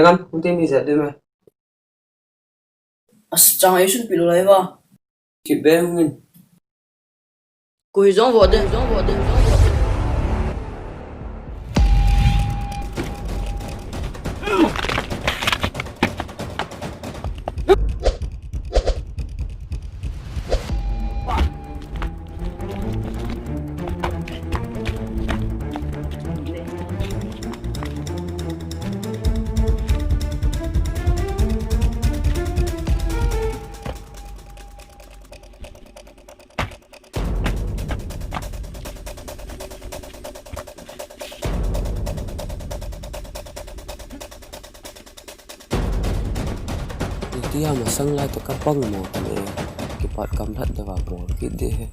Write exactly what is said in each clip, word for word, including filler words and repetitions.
Ngam, hung te mi jat de me. As chang ei sun pi lo lai va. Ki be hung in. Koi jong vo de, jong vo de, jong vo de. Iti a masang lai to ka pang mo kane, kipat kam that de va bol kit de he.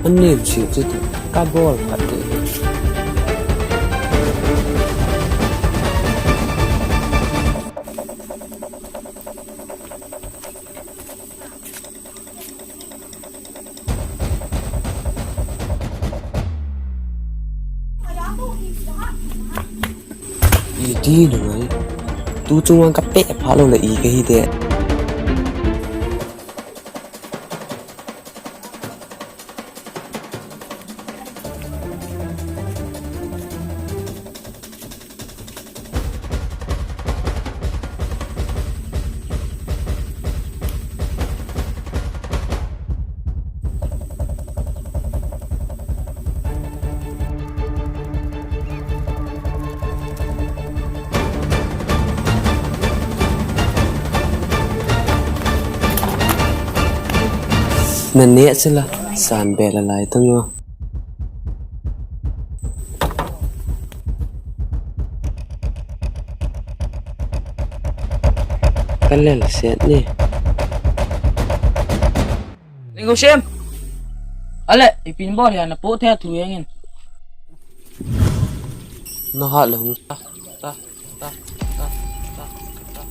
Anem si chu tu ka bol phat de. Iti nu ngai. Tu chung wang ka pe pha lo le i ka hi de. Na neh sila, san be la lai tang o. Ka lel set ni. Ning u sim. Ale, ipi bol hia na po the thu yang in. Na ha le hung ta, ta, ta, ta, ta, ta, ta, ta.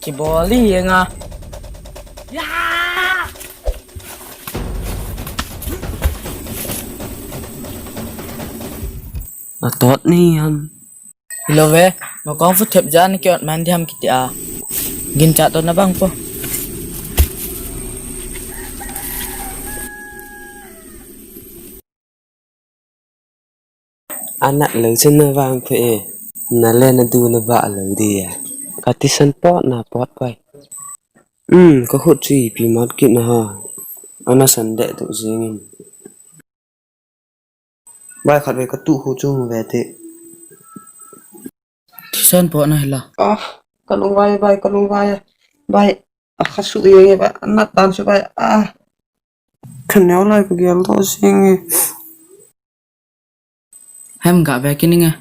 Kibol hi nga. Ya! Atot ni ham. Hilou ve, mo kong fu thep jan ki ot man di ham kiti a. Ginchat to na bang po. Anat lou chun na vang phe e. Na le na du na ba lou di e. Ka tisan pot na pot pai. Um, ka khut chu ipi mat kit na ha. Ana san de tu jing in. Bai khat ve ka tu khu chu ve te. Thisan po na hila. Ah, ka lung vai, bai, ka lung vai. Bai, a kha su ye ye bai, a nat dan su bai. Ah. Khan neo lai ka gel to sing e. Hem ga ve kini nge.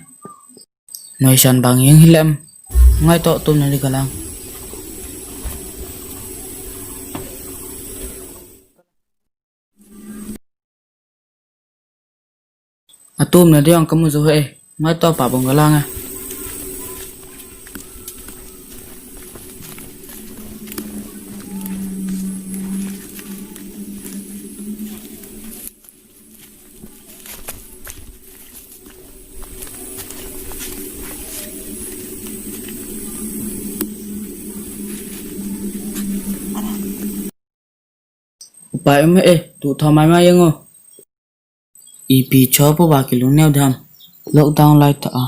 Noi san bang yang hilem. Ngai to tu na di ka lang. Atum na diang kamu jo he. Ngai to pa bong galang a. Upai um e, tu tho mai mai yang o. Ipi cho po ba kilung neo dam. Lockdown lai ta a.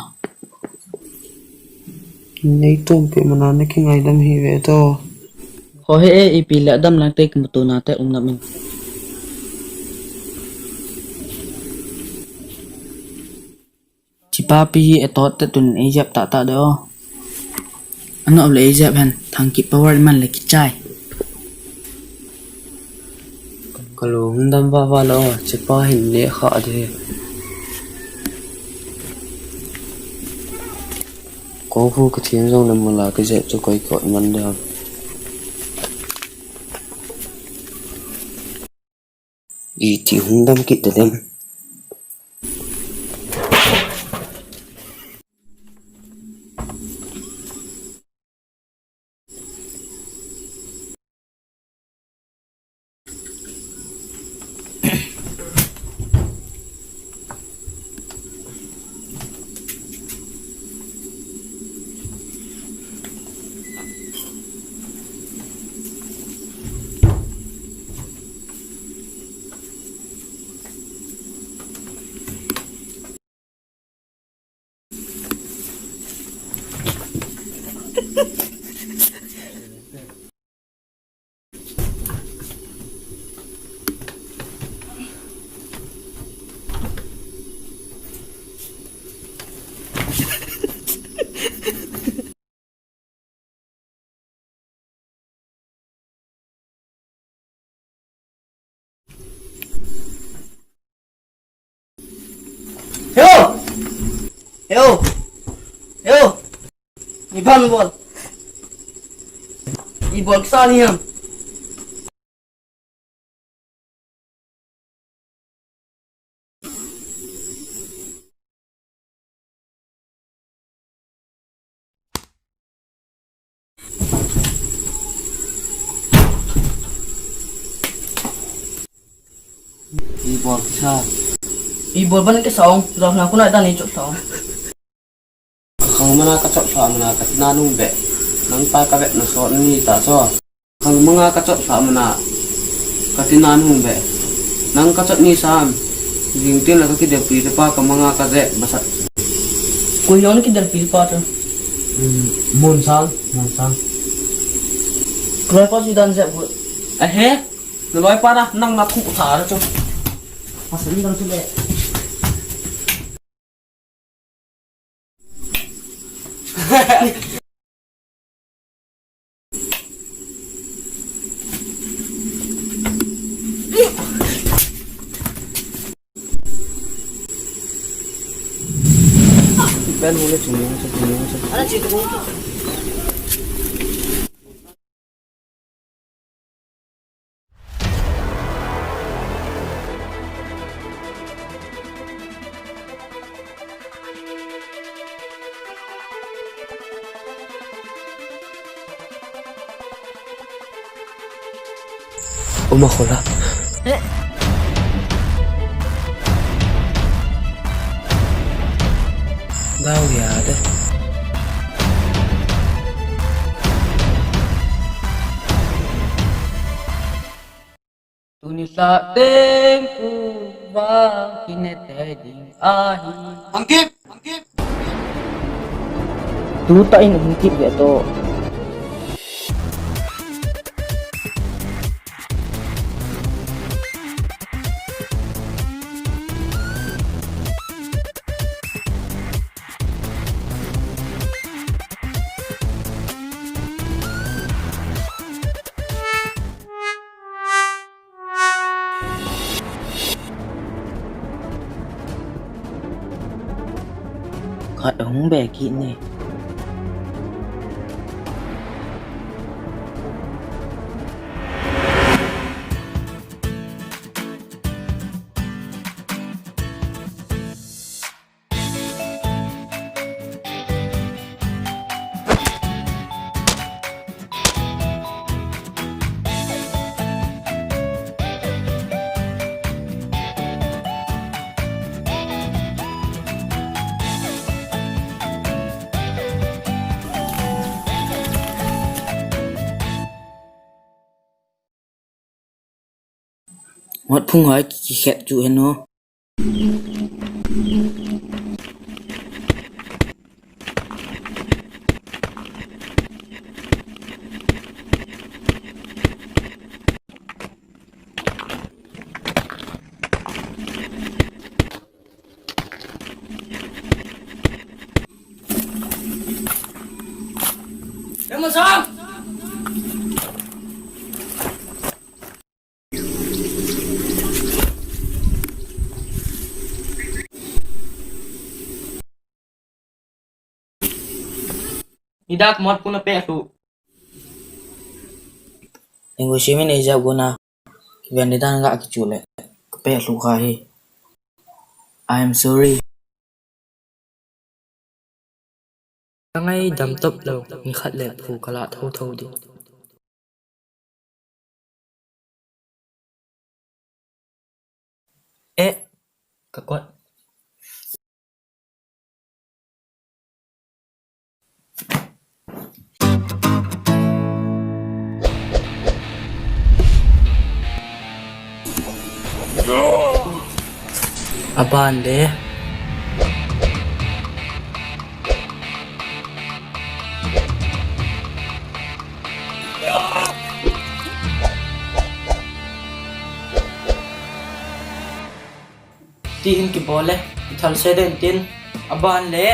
Nei tum pe mana na ki ngai dam hi ve to. Ho he e, ipi le dam lang te ki mutu na te um na min. Chipa pi hi e tot te tun ei jep ta ta de o. Ano le ei jep hen thang ki power man le ki chai. Ka lung dam va va lo, chipa hin le kha de. Oho, ka thiem jong le mol a ka jep chu koi koi man ding ham. Iti hung dam kit ta dem. Heo! Heo! Heo! Ipi ham ibol? Ibol kisa ni ham? Ibol kisa. Ibol ban kisa ong, jong na kunai dan ni chot sa ong. Khang manga ka chot sa manga ka tina nung be. Nang pa ka be na so ni ta so. Khang manga ka chot sa manga ka tina nung be. Nang ka chot ni sam. Jing tin la ka kidelpi te pa ka manga ka je basat. Koi jong kidelpi pa te. Mun sang, mun sang. Koi pa si dan je bu. Ahe. Naloi pa na, nang na thu sa ra chu. Pasan dang chu le. Ben hole chunga, chunga, chunga. Uma khola. Dau ya de. Tuni lha teng kuvah kine tei ding ahi. Hung kit! Hung kit! Tutah in hung kit ve to. Khat hung be kit ne. Wat phung hai ki khet chu hen o. Idak mot puna pe tu. Engko simin eija guna. Kiven ni dan ga kichu le. Ka pe tu kha hi. I am sorry. Ka ngaidam top lou, nikhat le phu ka la tho tho di. Eh, ka kot. Aban le. Ti hin kibol le, kithal se den tin, aban le.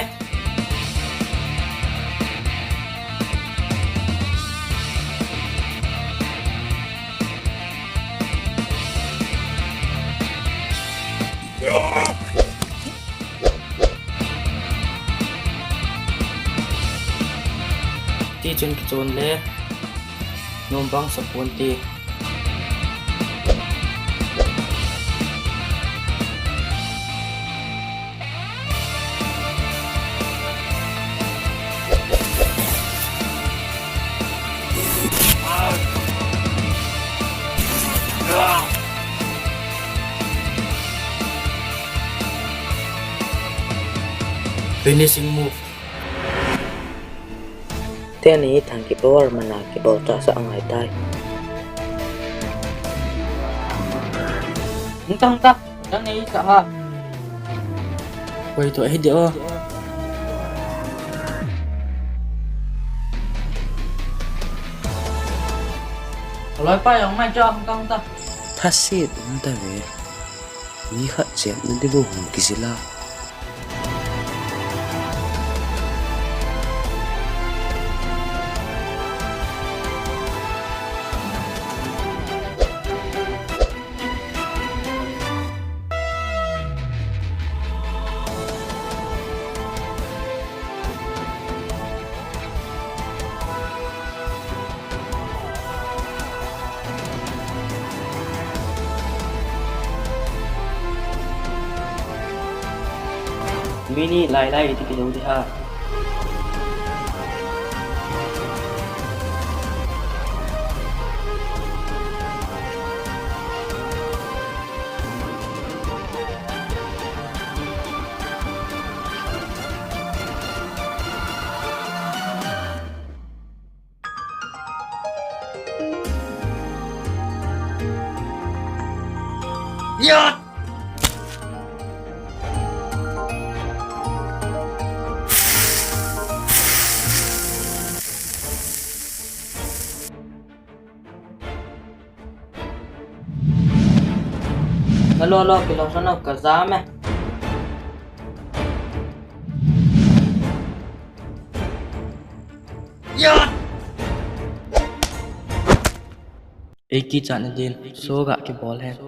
Ti chun kichon le, nom bang sapon ti. Finishing move. Teni thang kibol mana kibol ta sa angai tai. Hung ta, hung ta. Hung ta nei sa ha. Koi to hi de o. Loi pa jong mai cho hung ta, hung ta. Thasit hung ta ve. Mi khat chep na di bo hung kisila. Mini lai lai iti kilo di ha. Nalo lo kilo sana ka jam e. Ei kichat na din, so ga kibol hen.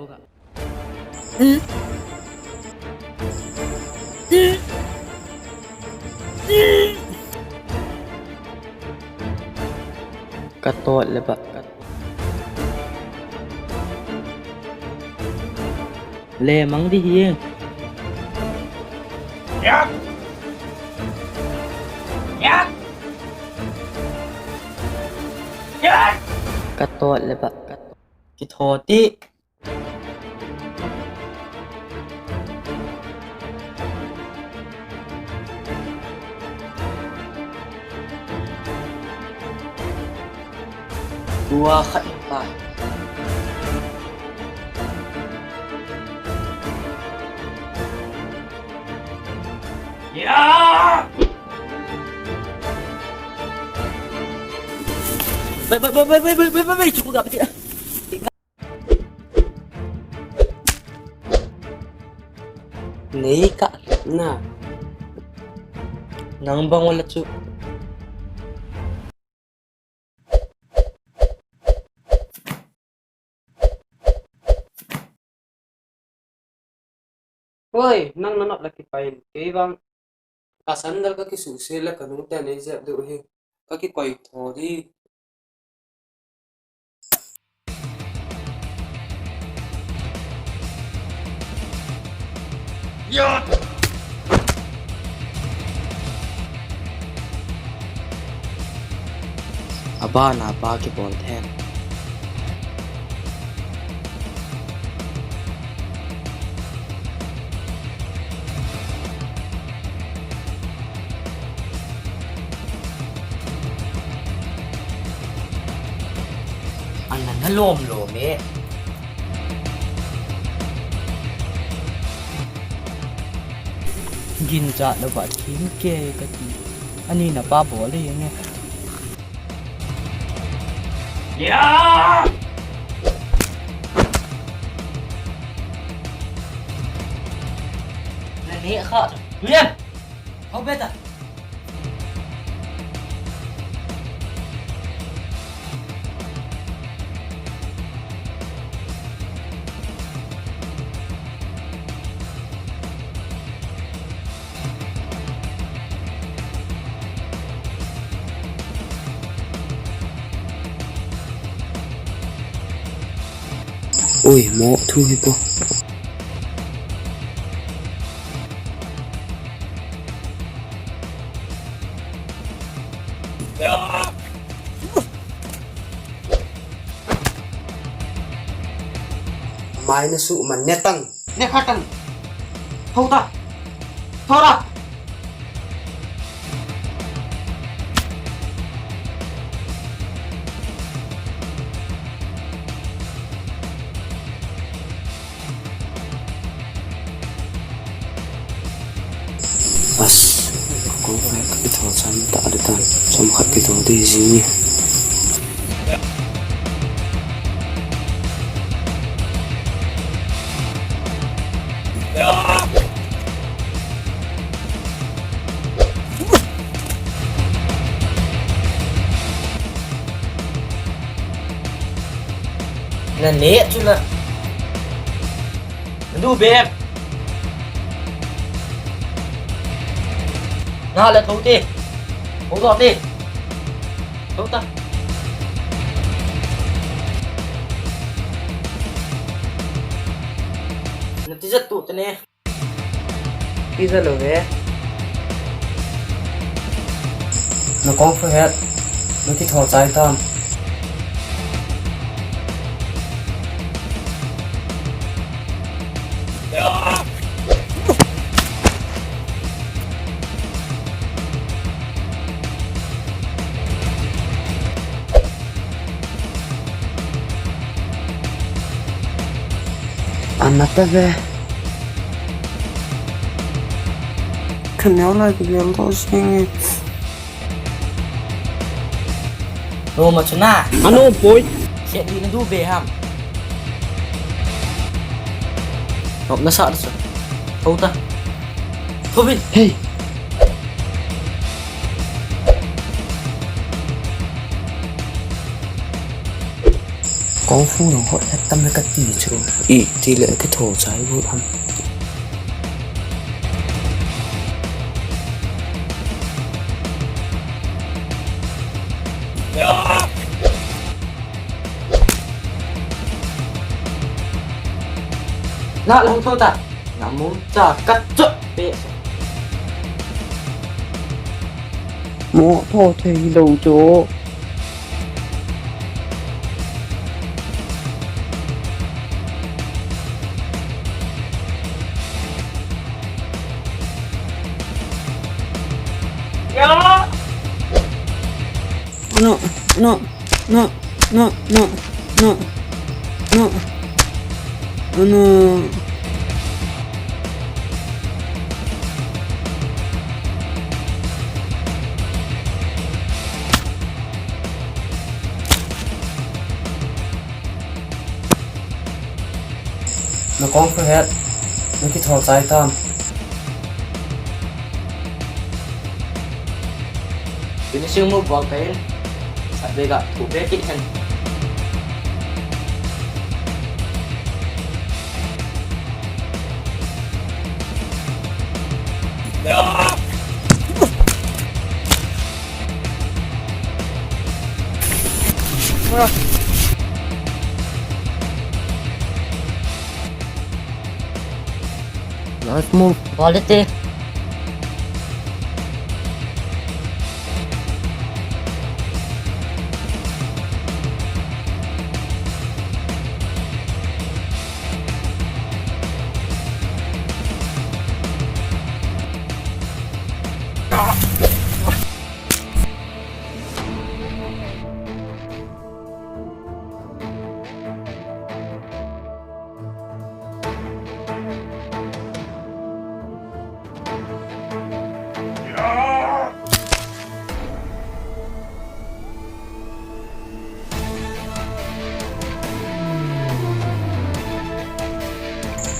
Ka tot le ba. Le mang di hi. Ka tot le ba. Kitho ti. Tua khat pa. Ya! Bai, bai, bai, cukup dapat dia. Nei ka na. Nang bang wala chu. Oi, nang nanop la kipai in. Kei vang ka sandal ka kisuse la ka nung te nei jep du hi. kakikoi tho di. Abana pa kibol then. Ana nalom lom e. Ginchat lou va thim kei kati. Ani napa bol le nge. Ya! Nane kha. William! Hau beta. Ui, mo thu hi po. Mai na su man ne tang. Ne kha tang. Tho ta. Tho ta. As, kong khat kitho chai ta le tan, som khat kitho di jing e. Na ne chu na. Na du be em? Na le tho ti. Tho lo ti. Tho ta. Na ti jat tu te ne. Kija lou ve. Na kong fu het. Na kitho chai tam. Ana ta ve. Khaneo lai ka gel to sing. Ro ma chuna. Ano poi. Set di na du be ham. Nop na sa da su. Tho ta. Tho bin. Hey. Kung fu jong hot het tam le kati chu. I ti le kitho chai got ham. Na lang tho ta. Na mum cha ka chot pe. Mo tho thei lou chu. Ya. No, no, no, no, no, no, no, no. Na kung fu het, na kitho chai tam. Finishing move bol pen, sat ve ga, thu ve kit hen. Nice move. Quality.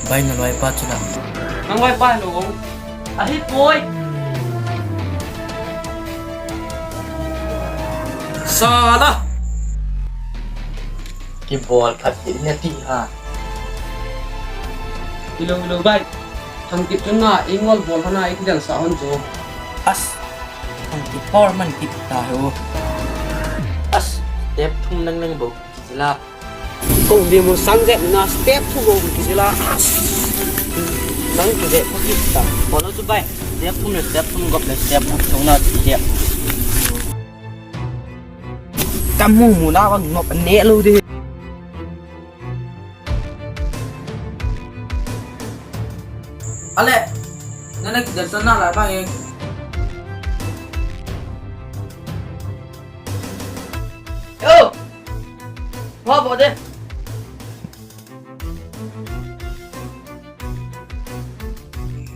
Bai, na loipa chu la. Nang loipa lo. Ahipoi. Sala. Kibol khat hi nati ha. Ilo, ilo, bai. Thangkip chun na, ingol bol hana, ikidel sa hon jo. As. Thangkip por man kit ta ho. As. Step thum nang nang bo. Sila. Kong di mo sang jep na step thum bo. Sila. As. Nang kijep kit ta. Bol chu bai. Step thum le step thum gop le step thum na kijep. Kamu mu na bang nop ne lo de. Ale, nana kijep sa na la bang e. Yo! Ho bo de.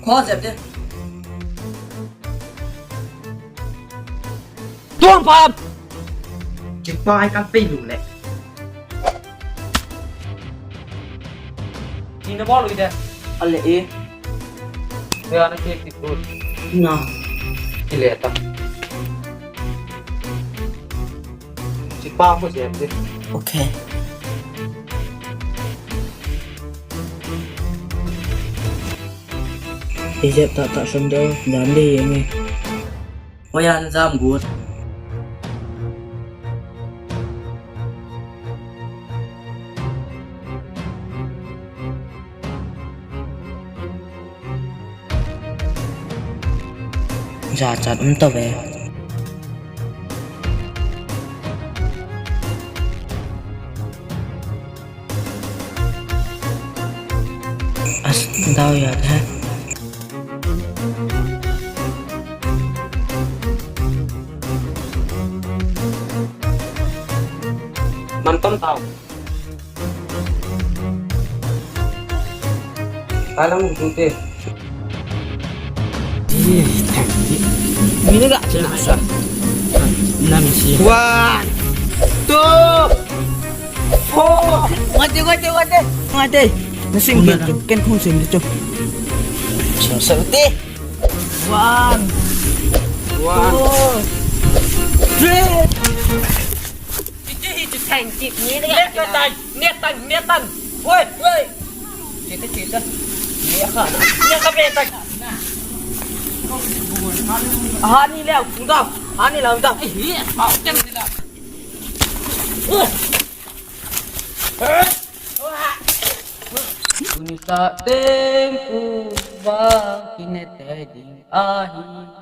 Kho jep de. Tuang pam! Kipai kan pei lu le. Ni na bol lu de. Ale e. Ya na ke ki tu. Na. Ki le ta. Kipa ko jep de. Okay. Ijep ta ta sum do, jam de yeng e. Oyan jam gut. Jachat um tave. As, dau ya the. Man ton tau. Alang tu te. Mini ga chena sa. Nam si. One, two, four. Mate, mate, mate. Mate. Nasim ke tu. Ken khong sim tu. Sa sa te. One. One. Two. Three. Hichu, hichu, thank you. Ni le ka tai, ni tan, ni tan. Oi, oi. Chita, chita. Ni ka na. Ni ka be tai. Ani le, unda. Ani le, unda. Ei, hi, pa, tem ni la. Oi. Oi. Tuni sa teng ku ba kine te ding ahi.